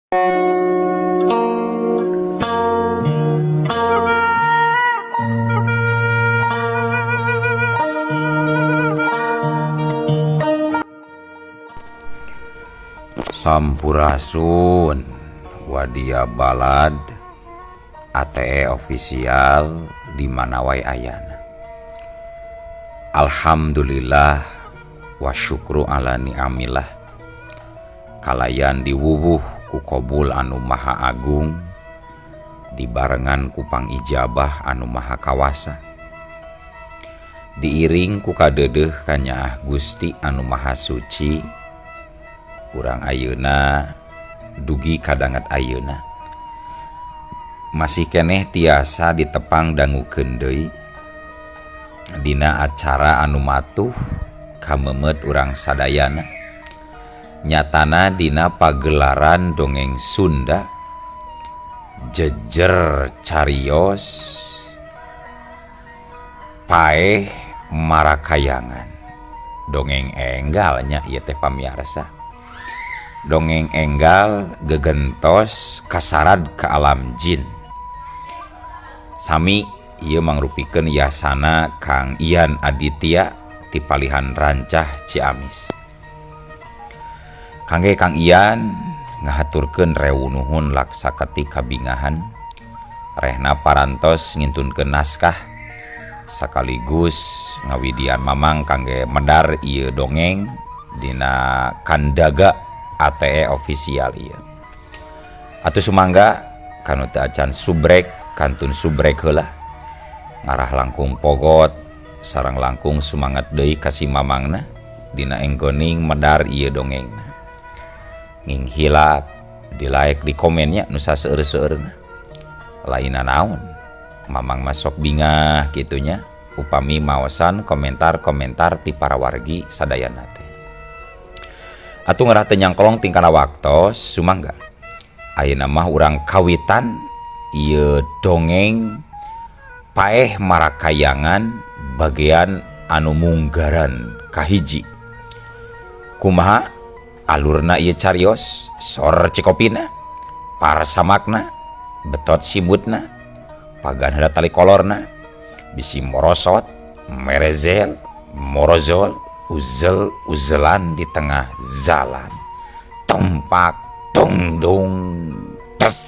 Sampurasun Wadia Balad ATE official di mana wae ayana. Alhamdulillah wa syukru ala ni'amillah. Kalayan diwuwuh ku kobul anu maha agung, dibarengan ku pangijabah anu maha kawasa. Diiring ku kadeudeuh kanyaah Gusti anu maha suci, urang ayeuna dugi kadanget ayeuna. Masih keneh tiasa ditepang dangukeun deui dina acara anu matuh kamemet urang sadayana. Nyatana dina pagelaran dongeng Sunda jejer carios paeh marakayangan. Dongeng enggal nya ieu teh pamiarsa. Dongeng enggal gegentos kasarad ke alam jin. Sami ieu mangrupikeun yasana Kang Ian Aditya ti palihan Rancah Ciamis. Kangge Kang Ian ngahaturkeun rewu nuhun laksaketi kabingahan rehna parantos ngintunkeun naskah sakaligus ngawidian mamang kangge medar ieu dongeng dina kandaga ATE official ieu. Atuh sumangga kanu teu acan subrek kantun subrek heula ngarah langkung pogot sareng langkung sumangat deui ka si mamangna dina enggoning medar ieu dongengna. Nging hilap di like di komennya nu saseueur-seueurna. Lainna naon mamang masok bingah kitunya upami maosan komentar-komentar ti para wargi sadayana teh. Atuh ngarah teu nyangkolong tingkana waktos sumangga. Ayeuna mah urang kawitan ieu dongeng paeh marakayangan bagian anu munggaran kahiji. Kumaha alurna ieu carios, sor cikopina, parsamakna, betot simutna, pagan heula tali kolorna, bisi morosot, merezel, morozol, uzel uzelan di tengah jalan, tumpak tungdung tes.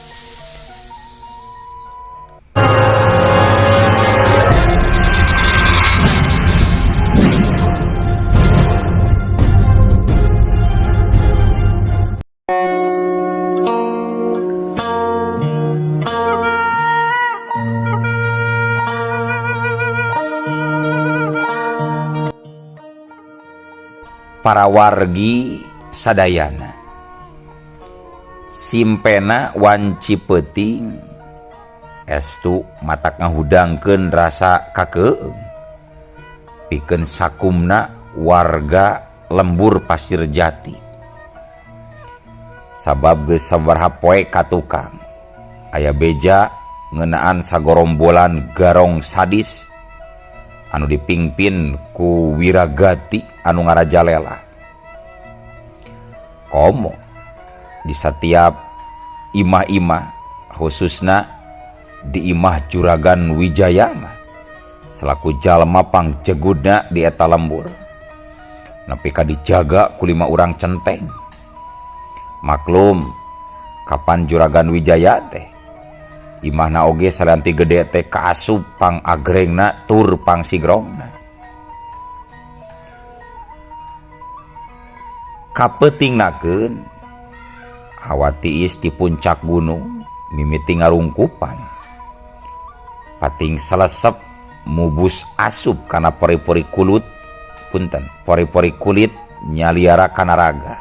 Para wargi sadayana simpena wanci peuting estu matak ngahudangkeun rasa kakeung pikeun sakumna warga lembur Pasir Jati sabab geus sabaraha poe ka tukang aya beja ngeunaan sagorombolan garong sadis anu dipingpin ku Wiragati anu ngarajalela. Komo di setiap imah-imah khususna di imah Juragan Wijaya mah selaku jalma pangjegudna di eta lembur nepi ka dijaga ku 5 urang centeng. Maklum kapan Juragan Wijaya teh imahna oge salanti gede teh kaasup pangagrengna tur pangsigrongna. Kapeutingnakeun hawa tiis di puncak gunung mimiti ngarungkupan pating selesep mubus asup kana pori-pori kulit punten pori-pori kulit nyaliara kana raga.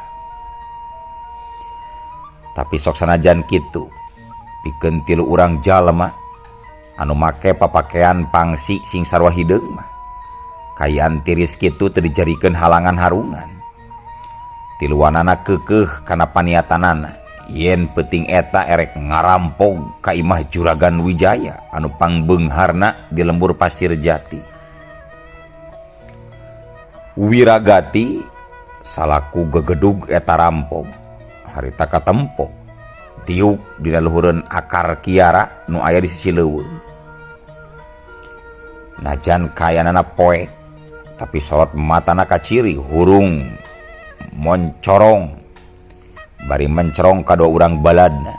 Tapi sok sanajan kitu pikeun 3 urang jalma anu make papakean pangsi sing sarua hideung mah kaayaan tiris kitu teu dijarikeun halangan harungan. Tiluanana keukeuh kana paniatanana yen peuting eta erek ngarampog ka imah Juragan Wijaya anu pangbeungharna di lembur Pasir Jati. Wiragati salaku gegedug eta rampog harita katempo Diuk dina luhureun akar kiara nu aya di sisi leuweung. Najan kayanana poek tapi sorot matana kaciri hurung moncorong bari mencerong ka dua urang baladna.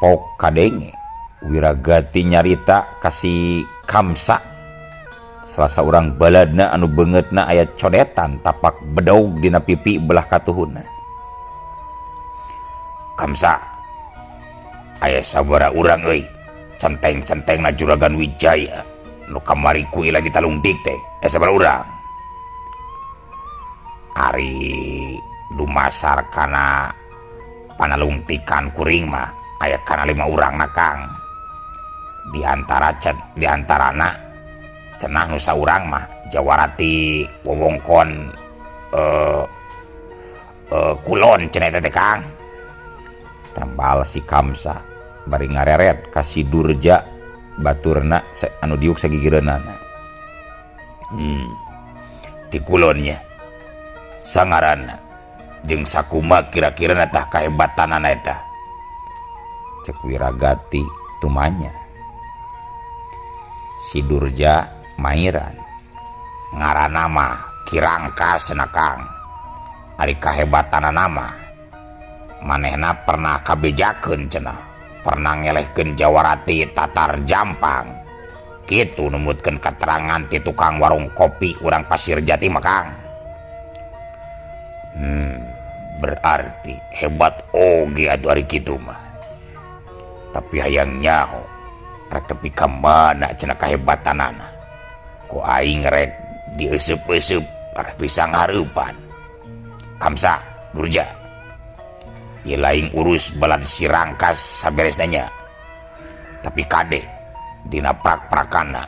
Pok kadenge Wiragati nyarita ka si Kamsa salah saurang baladna anu beungeutna aya codetan tapak bedog dina pipi belah katuhunna. Kamsa aya sabaraha urang euy centeng-centengna Juragan Wijaya nu kamari ku lagi talungtik teh aya sabaraha urang. Ari dumasar kana panalungtikan kuring mah aya kana 5 urang na Kang. Di antara di antarana cenah nu saurang mah Jawarati wewengkon kulon cenah eta teh Kang. Tambal si Kamsa bari ngareret ka si Durja baturna anu diuk sagigireunana. Ti kulonnya sangaranna jeung sakuma kira-kira tah kahebatanana eta. Cek Wiragati tumanya. Si Durja mairan ngaranna mah Kirangkas cenah Kang. Ari kahebatanana mah manehna pernah kabejakeun cenah, pernah ngelehkeun Jawarati Tatar Jampang. Kitu numutkeun katerangan ti tukang warung kopi urang Pasir Jati mah Kang. Berarti hebat oge atuh ari kitu mah. Tapi hayang nyaho rek tepi ka mana cenah kahebatanana. Ku aing rek dieusup-eusup rek disanghareupan. Kamsa, Durja. Ieu lain urus balad si Rangkas saberesna nya. Tapi kade dina prak-prakana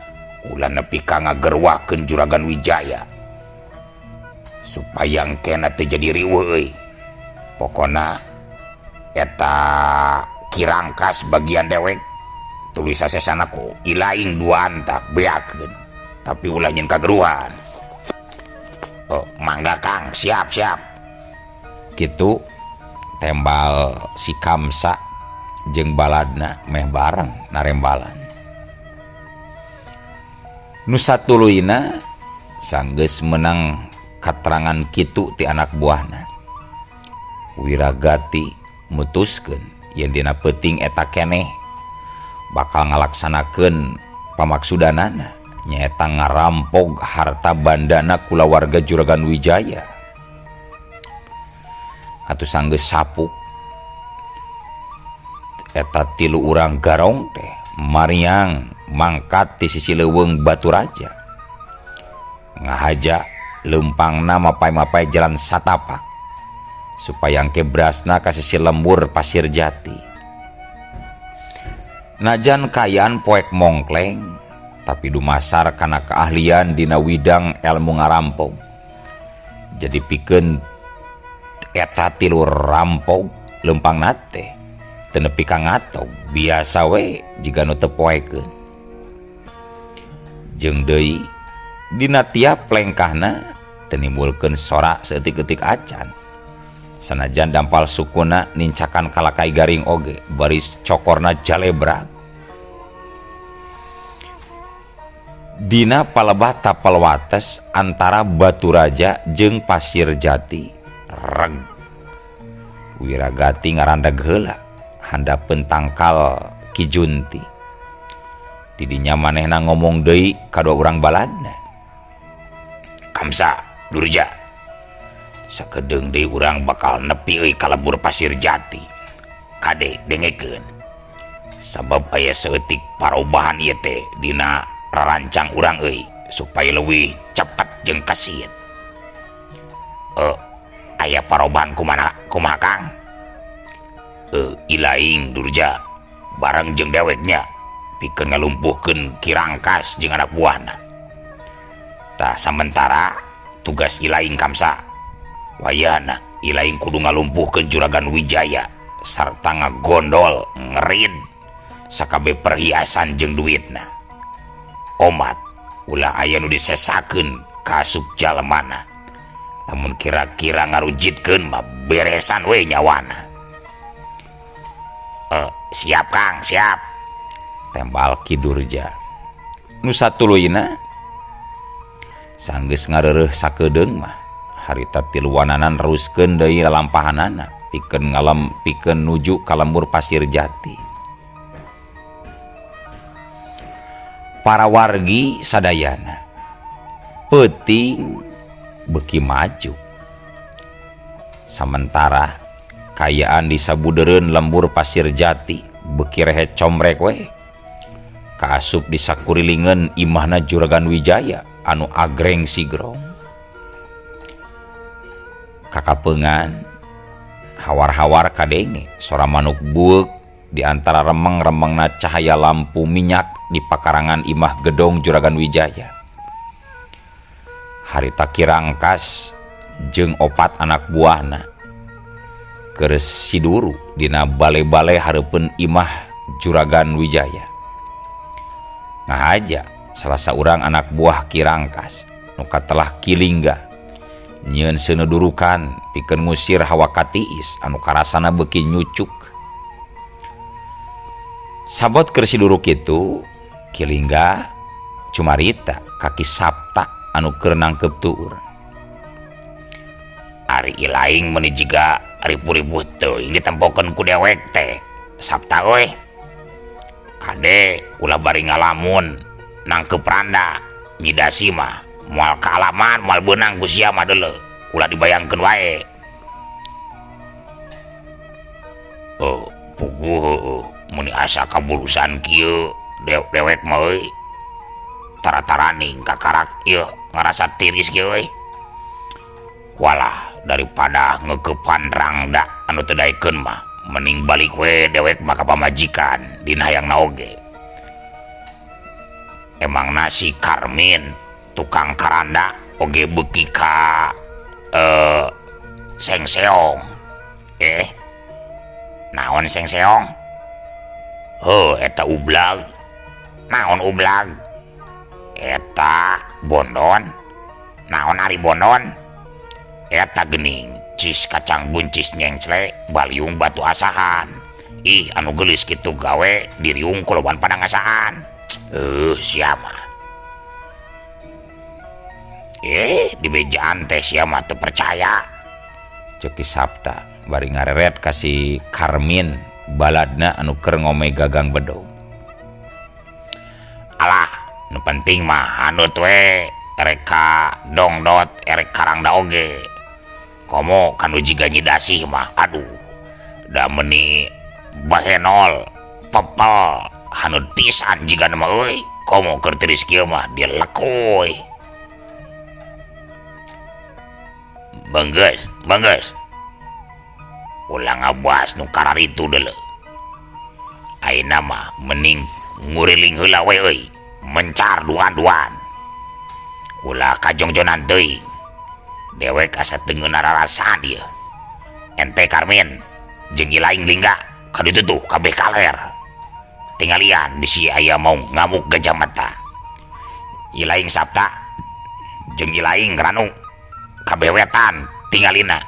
ulah nepi ka ngagerwahkeun Juragan Wijaya. Supaya engkena teu jadi riweuh euy. Pokona eta Kirangkas bagian dewek tulis sasesana ku ilaing dua anta beakeun tapi ulah nyeun kageruhan. Oh, mangga Kang, siap siap. Kitu tembal si Kamsa jeung baladna meh bareng narembalan. Nu satuluyna sanggeus menang katerangan kitu ti anak buahna. Wiragati mutuskeun yen dina peuting eta keneh bakal ngalaksanakeun pamaksudanana nyaeta ngarampog harta bandana kulawarga Juragan Wijaya. Atuh sanggeus sapuk eta tilu urang garong teh mariang mangkat ti sisi leuweung Batu Raja. Ngahaja leumpangna mapay-mapay jalan satapak supaya engke berasna ka sisi lembur Pasir Jati. Najan kaayaan poek mongkleng tapi dumasar kana keahlian dina widang ilmu ngarampog. Jadi pikeun eta tilu rampog leumpangna teh teu nepi ka ngatog biasa we jiga nu teu poekeun. Jeung deui dina tiap lengkahna teu nimbulkeun sora saeutik-eutik acan. Sanajan dampal sukuna nincakan kalakai garing oge baris cokorna jalebrak. Dina palebah tapel wates antara Batu Raja jeung Pasir Jati reg. Wiragati ngarandag heula handapeun tangkal Ki Junti. Didinya manehna ngomong deui ka dua urang baladna. Kamsa, Durja, sakedeung deui urang bakal nepi euy ka lembur Pasir Jati. Kade dengekeun. Sabab aya saeutik parobahan ieu teh dina rarancang urang euy supaya leuwih cepet jeung kasit. Aya parobahan kumaha kumaha Kang? Ilaing Durja bareng jeung deweknya pikeun ngalumpuhkeun Kirangkas jeung anak buahna. Tah samentara tugas ilaing Kamsa wayahna ilaing kudu ngalumpuhkeun Juragan Wijaya sarta ngagondol ngerid sakabeh perhiasan jeung duitna. Omat ulah aya nu disesakeun ka asup jalemana. Lamun kira-kira ngarujitkeun mah beresan we nyawana. Siap Kang, siap. Tembal Ki Durja. Nu satuluyna sanggeus ngareureuh sakedeung mah harita tiluananan neruskeun deui lalampahanana pikeun ngalem pikeun nuju ka lembur Pasir Jati. Para wargi sadayana peuting beuki maju. Samentara kayaan di sabudeureun lembur Pasir Jati beuki rehe comrek we. Kaasup di sakurilingan imahna Juragan Wijaya anu agreng sigrong. Kakapeungan hawar-hawar kadenge sora manuk bueuk di antara remeng-remengna cahaya lampu minyak di pakarangan imah gedong Juragan Wijaya. Harita Ki Rangkas jeung opat anak buahna keur siduru dina bale-bale hareupeun imah Juragan Wijaya. Ngahaja salah saurang anak buah Ki Rangkas nu katelah Ki Lingga nyieun seuneu durukan pikeun ngusir hawa katiis anu karasana beuki nyucuk. Sabot keur siduru kitu Ki Lingga cumarita ka Ki Sapta anu keur nangkep tuur. Ari ilaing meuni jiga ripuh-ripuh teuing ditempokeun ku dewek teh. Sapta euy. Kade ulah bari ngalamun nangkep randa nyidasi mah moal kaalaman moal beunang ku sia mah deuleu ulah dibayangkeun wae. Oh, puguh heueuh meuni asa kabulusan kieu dewek mah euy. Tara-taraning kakarak ieu ngarasa tiris kieu euy. Walah daripada ngeukepan rangda anu teu daekeun mah mending balik we dewek mah ka pamajikan dina hayangna oge. Emangna si Karmin tukang karanda oge beuki ka sengseong. Naon sengseong? Heuh eta ublag. Naon ublag? Eta bondon. Naon ari bondon? Eta geuning cis kacang buncis nyengcle baliung batu asahan. Ih anu geulis kitu gawe diriung ku loban panangasaan. Sia mah. Dibejaan teh sia mah teu percaya. Ceuk Ki Sapta bari ngareret ka si Karmin baladna anu keur ngome gagang bedog. Alah, nu penting mah hanut we erek ka dongdot erek karangda oge. Komo kanu jiga nyidasih mah aduh da meuni bahenol pepel hanut pisan jiga mah euy. Komo keur tiris kieu mah dilekuy. Benggeus, benggeus. Ulah ngabuas nu kararitu deuleu. Ayeuna mah mending nguriling heula we euy, mencar duan-duan. Ulah kajongjonan teuing. Dewek asa teu ngeunah rarasaan ieu. Ente Karmin jeung Ilaing Lingga ka ditu tuh kabeh kaler. Tinggalian bisi aya mau ngamuk gajah mata. Ilaing Sapta jeung Ilaing Ranu kabeh wetan tinggalina.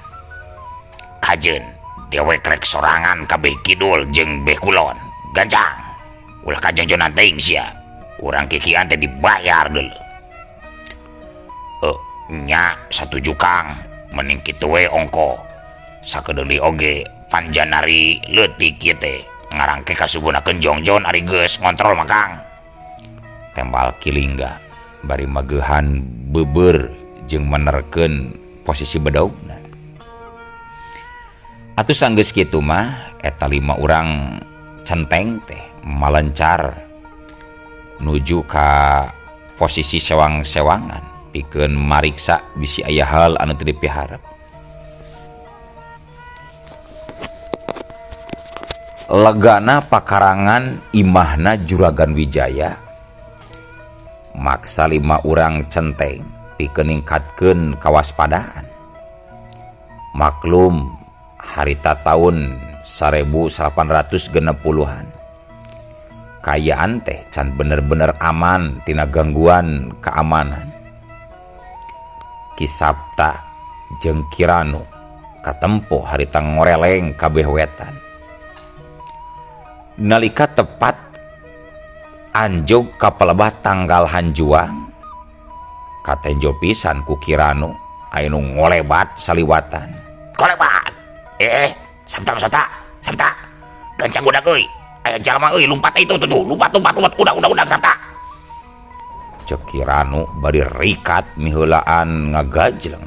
Kajeun dewek rek sorangan kabeh kidul jeung beh kulon. Gancang. Ulah kajongjonan teuing sia. Urang kikian teh dibayar deuleu. Nya satuju Kang, mending kitu we ongko. Sakedeung deui oge panjanari leutik ieu teh ngarangke kasugunakeun jongjon ari geus ngontrol mah Kang. Tembal Ki Lingga bari mageuhan beubeur jeung menerkeun posisi bedogna. Atuh sanggeus kitu mah eta lima urang centeng teh malencar nuju ka posisi sewang-sewangan pikeun mariksa bisi aya hal anu teu dipiharep. Legana pakarangan imahna Juragan Wijaya maksa lima urang centeng pikeun ningkatkeun kawaspadaan. Maklum harita taun 1860-an. Kayaan teh can bener-bener aman tina gangguan keamanan. Ki Sapta jeung Ki Ranu katempo harita ngoreleng kabeh wetan. Nalika tepat anjog ka palebah tanggal hanjuang katenjo pisan ku Kiranu aya nu ngolebat saliwatan. Kolebat. Eh, Sabta Sabta Sabta. Gancang budak euy. Aya jalma euy lumpat itu tuh tuh lumpat lumpat lumpat udah udah udah Sabta. Cek Kiranu bari rikat miheulaan ngagajleng.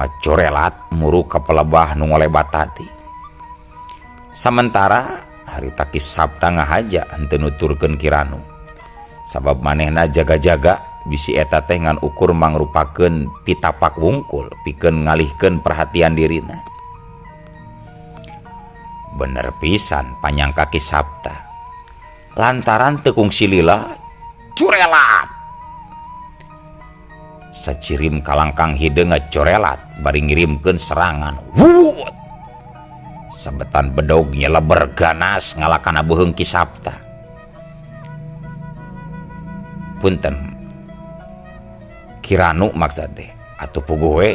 Ngacorelat muru ka palebah nu ngolebat tadi. Samentara harita Ki Sabta ngahaja henteu nuturkeun Kiranu. Sabab manehna jaga-jaga bisi eta teh ngan ukur mangrupakeun pitapak wungkul pikeun ngalihkeun perhatian dirina. Bener pisan panyangka Ki Sabta. Lantaran teu kungsi lila curelat. Sacirim kalangkang hideung ngacorelat bari ngirimkeun serangan. Wut! Sabetan bedog nyeleber ganas ngalakana beuheung Ki Sabta. Punten Kiranu maksad teh atuh puguh we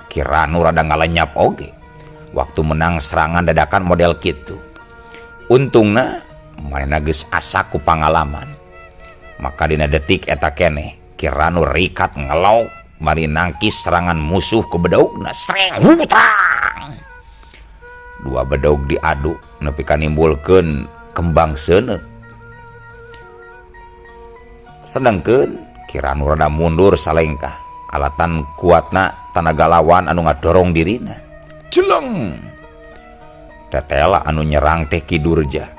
Kiranu rada ngalenyap oge waktu menang serangan dadakan model kitu. Untungna manehna geus asa ku pangalaman. Maka dina detik eta keneh Kiranu rikat ngelok bari nangkis serangan musuh ku bedogna sreng hutrang. Dua bedog diadu nepi ka nimbulkeun kembang seuneu. Sedengkeun Kiranu rada mundur salengkah alatan kuatna tanaga lawan anu ngadorong dirina. Jeleng. Tetela anu nyerang teh Ki Durja.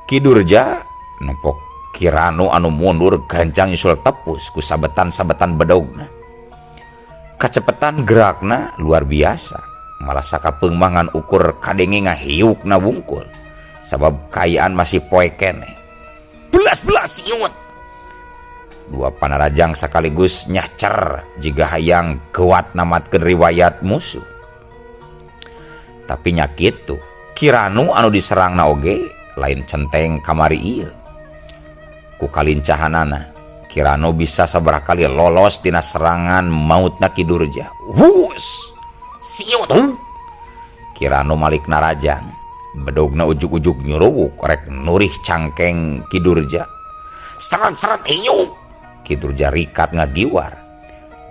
Ki Durja nempok Kiranu anu mundur gancang nyusul tepus ku sabetan-sabetan bedogna. Kacepetan gerakna luar biasa. Malah sakapeung mah ngan ukur kadenge ngahiukna wungkul. Sabab kaayaan masih poe keneh. Belas-belas siut. Dua panarajang sekaligus nyahcer jiga hayang kuat namatkeun riwayat musuh. Tapi nya kitu, Kiranu anu diserangna oge lain centeng kamari ieu. Ku kalincahanana, Kiranu bisa sabaraha kali lolos tina serangan mautna Ki Durja. Wus! Siut! Kiranu malik narajang, bedogna ujug-ujug nyuruwuk rek nurih cangkeng Ki Durja. Seret-seret iuk! Ki Durja rikat ngagiwar.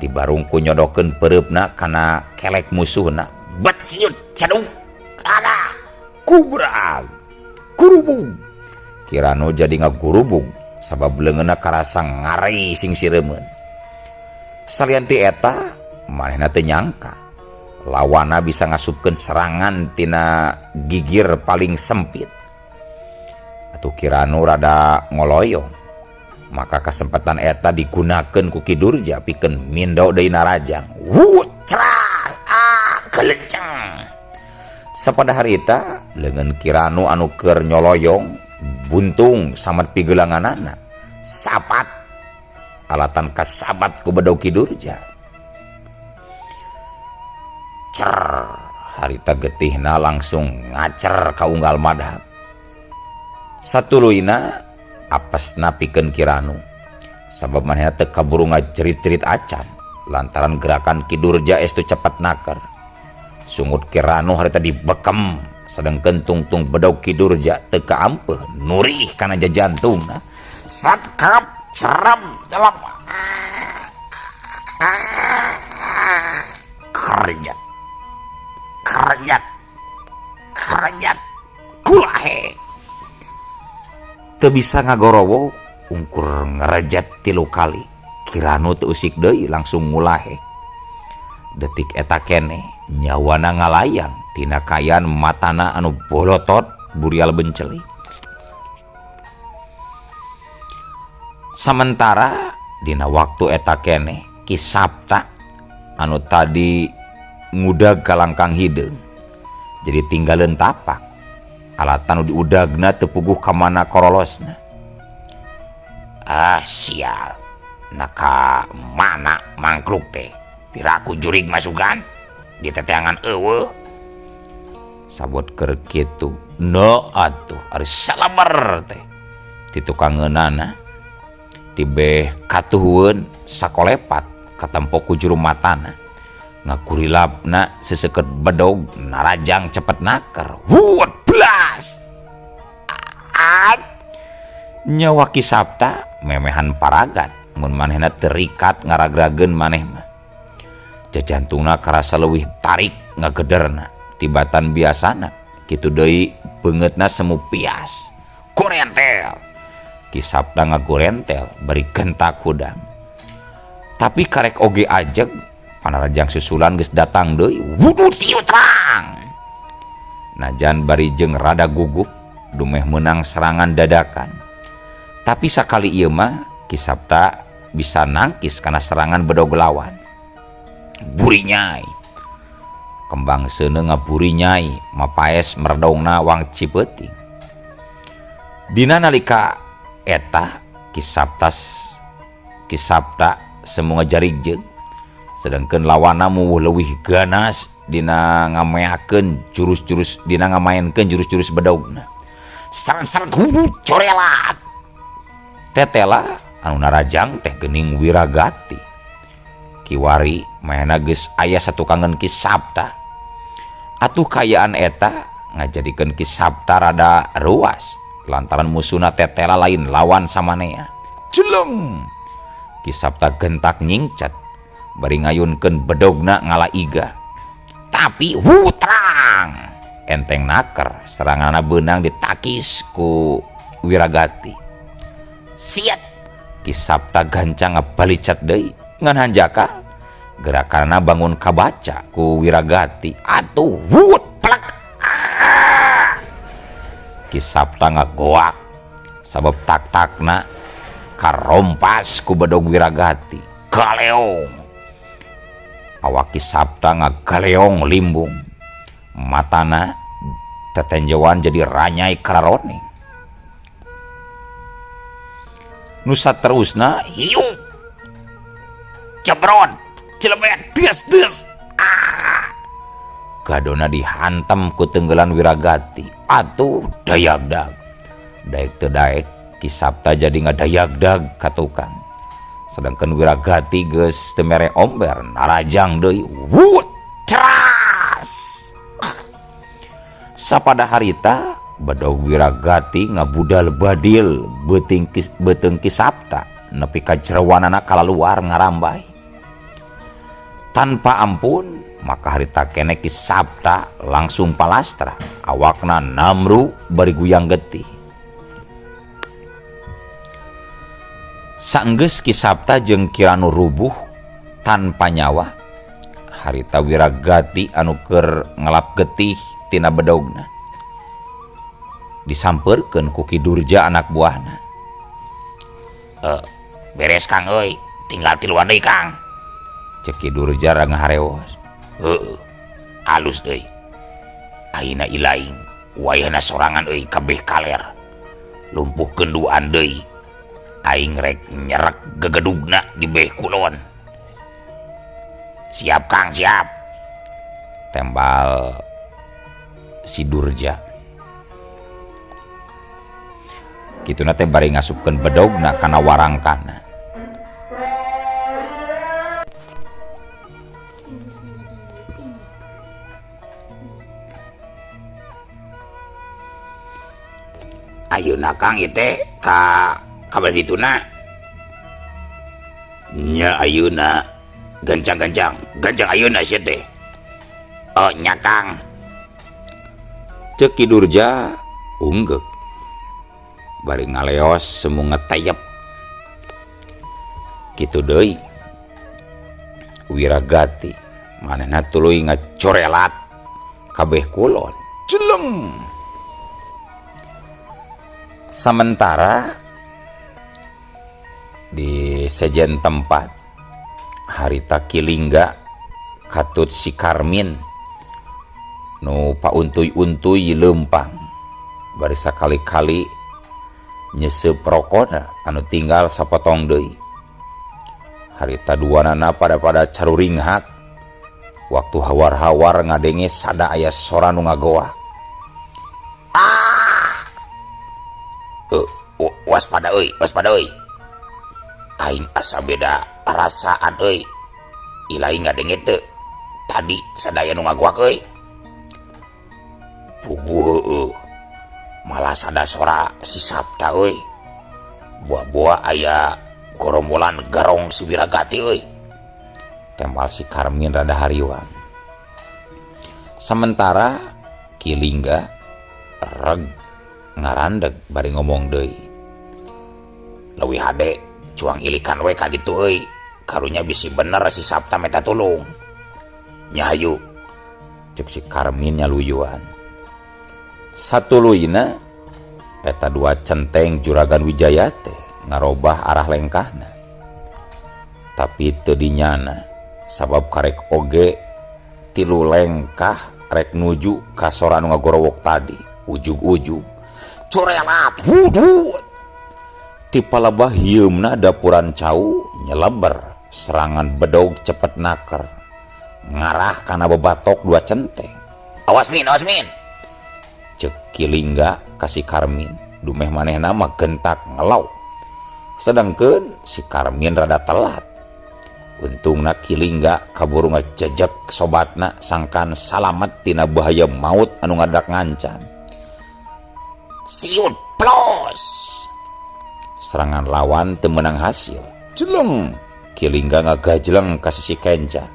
Dibarungku nyodokeun peureupna kana kelek musuhna. Bet siut cadung! Ada! Kubrag! Kurubug! Kiranu jadi ngagurubug sabab leungeunna karasa ngari sing sireumeun. Salian ti eta, manehna teu nyangka lawana bisa ngasupkeun serangan tina gigir paling sempit. Atuh Kiranu rada ngoloyong. Maka kesempatan eta digunakeun ku Ki Durja pikeun mindo deui narajang. Wut ceras ah kelenceng. Sapada harita leungeun Kiranu anu keur nyoloyong buntung samet pigelanganana. Sapat alatan kasabat ku bedog Ki Durja. Cer harita getihna langsung ngacer ka unggal madhab. Satuluyna apesna pikeun Kiranu. Sabab manehna teu kaburu ngajerit-jerit acan lantaran gerakan Ki Durja estu cepet naker. Sungut Kiranu harita dibekem sedengkeun tungtung bedog Ki Durja teu kaampeuh nurih kana jajantungna. Sat kerep serem celep. Kerjat. Kerjat. Kerjat. Kulahe. Teu bisa ngagorowo ungkur ngerejat 3 kali. Kiranu teu usik deui langsung ngulahe. Detik eta keneh nyawana ngalayang tina kayan matana anu bolotot burial bencelik. Samentara dina waktu eta keneh Ki Sabta anu tadi ngudag kalangkang hideung jadi tinggaleun tapak. Alatan nu diudagna teu puguh ka mana korolosna. Ah sial, naka mana mangkluk teh? Piraku jurig masukan di teteangan eueuh. Sabot keur kitu, no atuh ari salamer teh. Ti tukangeunana tibeh katuhueun sakolepat katempo ku juru matana. Ngakurilapna seseukeut bedog narajang cepet naker. Wut belas. Nyawa Ki Sapta memehan paragat mun manehna terikat ngaragrageun maneh mah. Jajantungna karasa leuwih tarik ngagederna tibatan biasana. Kitu deui beungeutna semu pias. Gorentel. Ki Sapta ngagorentel bari gentak hudang. Tapi karek oge ajeg panarajang susulan geus datang deui. Wudud siutrang. Najan bari jeung rada gugup dumeh meunang serangan dadakan. Tapi sakali ieu mah Ki Sapta bisa nangkis kana serangan bedog lawan. Burinyai. Kembang seuneu ngaburinyai mapaes meredongna wangci peuting. Dina nalika eta Ki Sapta semu ngajarigjeug sedangkeun lawanna muwuh leuwih ganas dina ngameakeun jurus-jurus dina ngamaenkeun jurus-jurus bedogna. Seret-seret corelat. Tetela anu narajang teh geuning Wiragati. Kiwari manehna geus aya satukangeun Ki Sapta. Atuh kaayaan eta ngajadikeun Ki Sapta rada ruas lantaran musuhna tetela lain lawan samanea. Jeleng. Ki Sapta gentak nyingcat bari ngayunkeun bedogna ngala iga. Tapi hutrang enteng naker seranganna beunang ditakis ku Wiragati. Siat. Ki Sapta gancang ngabalicat deui ngan hanjaka gerakanna bangun kabaca ku Wiragati. Atuh wut plek. Ah! Ki Sapta ngagoak sabab tak-takna karompas ku bedog Wiragati. Galeong. Awak Ki Sapta ngagaleong limbung. Matana tetenjoan jadi ranyai kararoning. Nusa terusna hiup. Jebron, jelebet, des des. Ah. Gadona dihantam ku tenggelan Wiragati. Atuh dayagdag. Daek teu daek Ki Sapta jadi ngadayagdag ka tukang. Sedangkan Wiragati geus teu mere omber narajang deui. Wut, ceras. Sapada harita bedog Wiragati ngabudal badil beuteung Ki Sapta nepi ka jeroanana kalaluar ngarambai. Tanpa ampun maka harita kene Ki Sapta langsung palastra awakna namru bari guyang getih. Sanggeus Ki Sapta jeung Ki Ranu rubuh tanpa nyawa, harita Wiragati anu keur ngelap getih tina bedogna disampeurkeun ku Ki Durja anak buahna. Beres Kang euy, tinggal tiluan deui Kang. Cek Ki Durja ngahareos. Heueuh, alus euy. Ayeuna ilaing wayahna sorangan euy kabeh kaler. Lumpuhkeun duaan deui. Aing rek nyerek gegedugna di beh kulon. Siap Kang, siap. Tembal si Durja. Kituna teh bari ngasupkeun bedogna kana warangkana. Ayeuna Kang ieu teh ka kabar dituna. Nya ayeuna gancang-gancang, gancang ayeuna sia teh. Oh nya Kang. Ceuk Ki Durja unggeuk. Bari ngaleos semu ngetayep. Kitu deui Wiragati manehna tuluy ngacorelat kabeh kulon. Jeleng. Sementara di sejen tempat harita Ki Lingga katut si Karmin nu pauntuy-untuy leumpang bari sakali-kali nyeseup rokona anu tinggal sapotong deui. Harita duanana pada-pada caruringhak waktu hawar-hawar ngadenge sada aya sora nu ngagoak. Ah! Waspada euy, waspada euy. Aing asa beda rasaan euy. Ilaing ngadenge teu. Tadi sadaya nu ngagoak euy. Puguh heueuh. Malah sada sora si Sapta euy. Buah-buah aya gorombolan garong si Wiragati euy. Tembal si Karmin rada hariwang. Sementara Ki Lingga reg ngarandeg bari ngomong deui. Leuwih hade cuang ilikan we ka ditu euy. Karunya bisi bener si Sapta meta tulung. Nya hayu cek si Karmin nyaluyuan. Satuluyna eta dua centeng Juragan Wijaya teh ngarobah arah lengkahna. Tapi teu dinyana sabab karek oge tilu lengkah rek nuju ka sora anu ngagorowok tadi. Ujug-ujug curelat hudud. Ti palebah hieumna dapuran cau nyeleber serangan bedog cepet naker ngarah kana bebatok dua centeng. Awas Min, awas Min. Cek Ki Lingga ka si Karmin dumeh manehna mah gentak ngelau. Sedangkeun si Karmin rada telat. Untungna Ki Lingga kaburu ngajejek sobatna sangkan salamet tina bahaya maut anu ngadak ngancam. Siut plos. Serangan lawan teu meunang hasil. Jeleng Ki Lingga ngagajleng ka sisi kenca.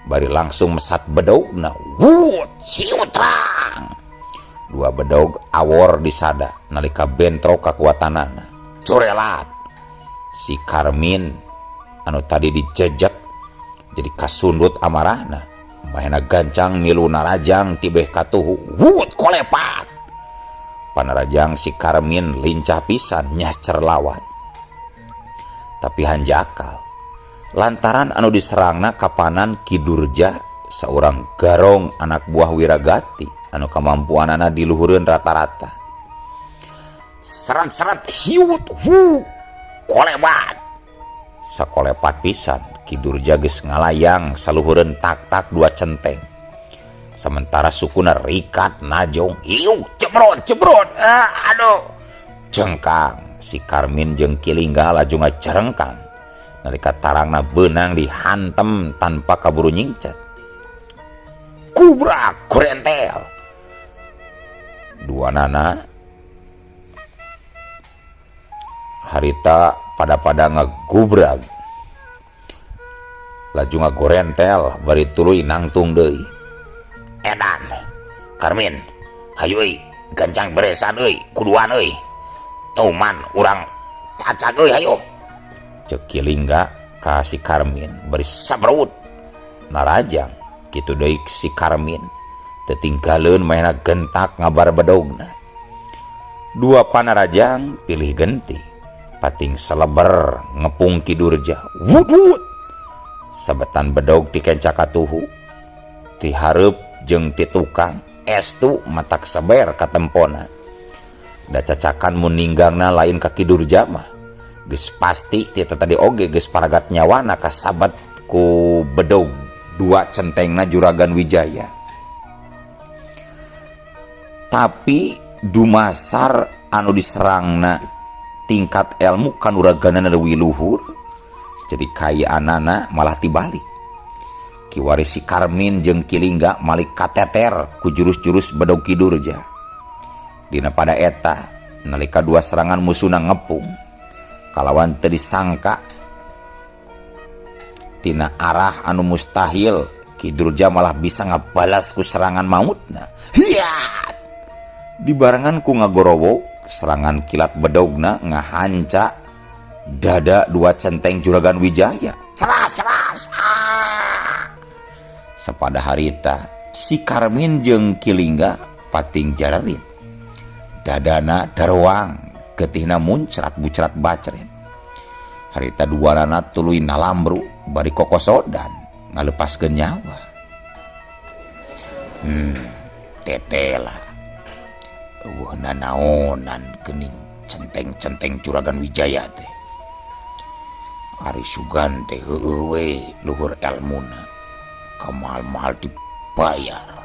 Bari langsung mesat bedogna. Wut siut rang. Dua bedog awor disada nalika bentrok kakuatanana. Curelat. Si Karmin anu tadi dijejek jadi kasundut amarahna. Mahena gancang milu narajang tibeh katuhu. Wut kolepat. Panarajang si Karmin lincah pisan nyahcer lawan. Tapi hanjakal lantaran anu diserangna kapanan Ki Durja saurang garong anak buah Wiragati anu kamampuanana diluhureun rata-rata. Serat-serat hiut hu kolebat. Sakolepat pisan Ki Durja geus ngalayang saluhureun tak-tak dua centeng. Sementara sukuna rikat najong hiuk jebrot jebrot aduh. Jengkang si Karmin jeung Ki Lingga laju ngajerengkang nalika tarangna beunang dihantem tanpa kaburu nyingcet. Kubrak gorentel. Dua nana harita pada-pada ngagubrag laju ngagorentel bari tuluy nangtung deui. Edan Karmin hayu euy gancang beresan euy kuduan euy tuman urang cacag euy hayu. Cek Ki Lingga ka si Karmin bari sabrut narajang kitu deui si Karmin teu tinggalkeun manehna gentak ngabar bedogna. Dua panarajang pilih genti pating seleber ngepung Ki Durja. Wudut sabetan bedog ti kenca katuhu ti hareup jeung ti tukang estu matak seber katempona. Da cacakan mun ninggangna lain ka Ki Durja mah geus pasti ti tadi oge geus paragat nyawana kasabat ku bedog dua centengna Juragan Wijaya. Tapi dumasar anu diserangna tingkat ilmu kanuraganana leuwih luhur jadi kayaanana malah tibalik. Kiwari si Karmin jeung Ki Lingga malik kateter ku jurus-jurus bedog Ki Durja. Dina pada eta nalika dua serangan musuhna ngepung kalawan teu disangka tina arah anu mustahil Ki Durja malah bisa ngabalas ku serangan mautna. Hiat! Dibarengan ku ngagorowo serangan kilat bedogna ngahanca dada dua centeng Juragan Wijaya. Ceras ceras. Ah! Sapada harita si Karmin jeung Ki Lingga pating jararin. Dadana daroang, getihna muncrat bucrat bacret. Harita duanana tuluy nalambru bari kokosodan ngalepaskeun nyawa. Tetela. Eueuh nanaonan geuning centeng-centeng Juragan Wijaya teh. Ari sugan teh heueuh we luhur elmuna. Kamal-mahal dibayar.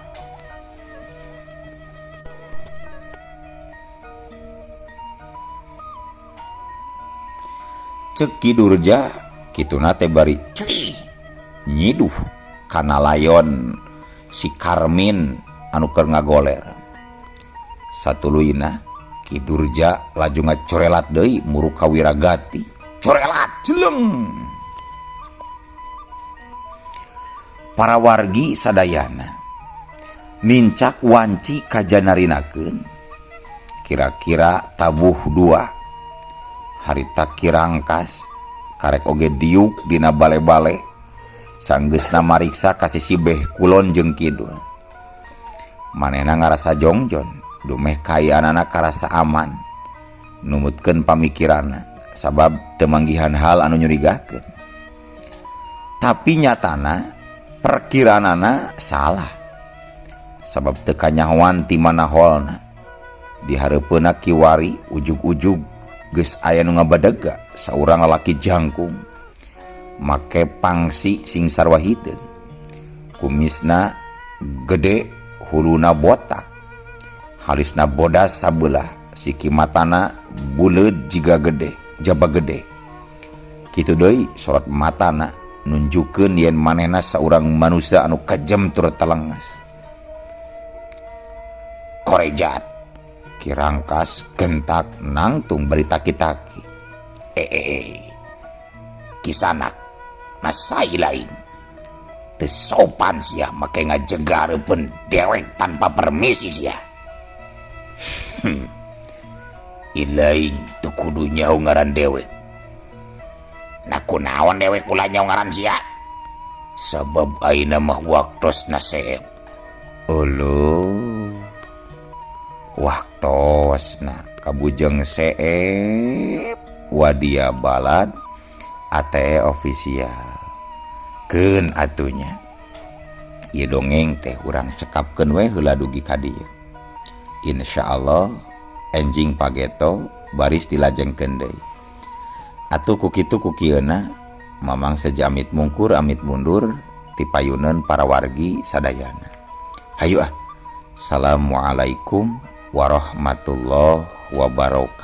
Cek Ki Durja kituna teh bari cuy nyiduh kana layon si Karmin anu keur ngagoler. Satuluyna Ki Durja laju ngacorelat deui muruk ka Wiragati. Corelat jeleng. Para wargi sadayana nincak wanci kajanarinakeun kira-kira tabuh dua harita kirangkas karek oge diuk dina bale-bale sanggeusna mariksa ka sisi beh kulon jeung kidul. Manehna ngarasa jongjon dumeh kaayaanana karasa aman numutkeun pamikiranna sabab teu manggihan hal anu nyurigakeun. Tapi nyatana perkiraanana salah sabab teu kanyahoan ti mana holna. Di hareupeunna kiwari ujug-ujug geus aya nu ngabadega saurang lalaki jangkung make pangsi sing sarua hideung, kumisna gede, huluna botak, halisna bodas sabelah, siki matana buleud jiga gede jaba gede. Kitu deui sorot matana nunjukkeun yen manehna saurang manusia anu kajem tur telenges. Korejat Kirangkas gentak nangtung bari taki-taki. Kisanak nasai lain teu sopan sia make ngajega hareupeun dewek tanpa permisi sia. Ilaing teu kudu nyaho ngaran dewek. Nah kunaon dewek ulah nyaho ngaran sia? Sabab ayeuna mah waktosna seep. Uluh, waktosna kabujeng seep wadia balad ATE official. Keun atunya. Ieu dongeng teh urang cekapkeun we heula dugi ka dieu. Insyaallah enjing pageto baris dilajengkeun deui. Atuh ku kitu ku kieuna Mamang sejamit mungkur amit mundur tipayuneun para wargi sadayana. Hayu ah. Assalamualaikum warahmatullahi wabarakatuh.